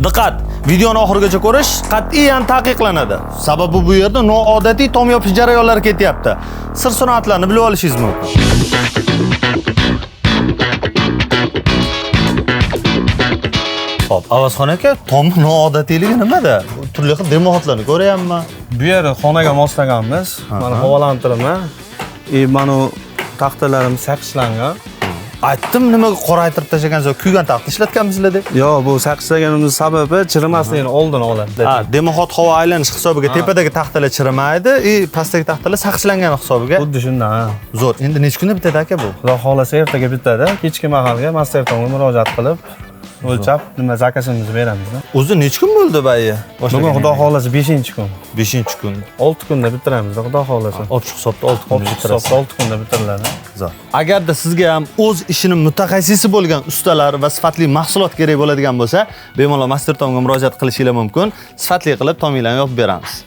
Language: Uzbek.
Diqqat! Videoni oxirigacha ko'rish qat'iyan taqiqlanadi. Sababi bu yerda noodatiy tom yopish jarayonlari ketyapti. Sir sinoatlarni bilib olishingiz mumkin. Xo'p, Avazxon aka, tom noodatiyligi nimada? Turli xil demoxotlarni ko'ryapman. Bu yerni xonaga moslaganmiz. Mana havolantirma. Mana bu taxtalarimiz saqishlangan. Aytdim, nimaga qoraytirib tashlagansiz, kuygan taxta ishlatganmisizlar deb. Yo'q, bu saqishlaganimiz sababi chirimasligini oldini oladi. Ha, demoxot havo aylanish hisobiga tepadagi taxtalar chirimaydi, pastdagi taxtalar saqchlangan hisobiga. Xuddi shundan. Ha. Zo'r. Endi necha kunda bitadi aka bu? Xudo xohlasa ertaga bitadi. Kechki mahalga master tomga murojaat qilib, o'lchab nima zakasimizni beramiz. O'zi necha kun bo'ldi bayi? Bugun Xudo xohlasa 5-kun. 5-kun. 6 kunda bitiramiz, Xudo xohlasa. Общий hisobda 6 kunda Общий bitirasiz. hisobda 6 kunda bitiriladi. Zo'r. Agarda sizga ham o'z ishini mutaxassisi bo'lgan ustalar va sifatli mahsulot kerak bo'ladigan bo'lsa, bemalol Master Tomga murojaat qilishinglar mumkin. Sifatli qilib tominglarni yopib beramiz.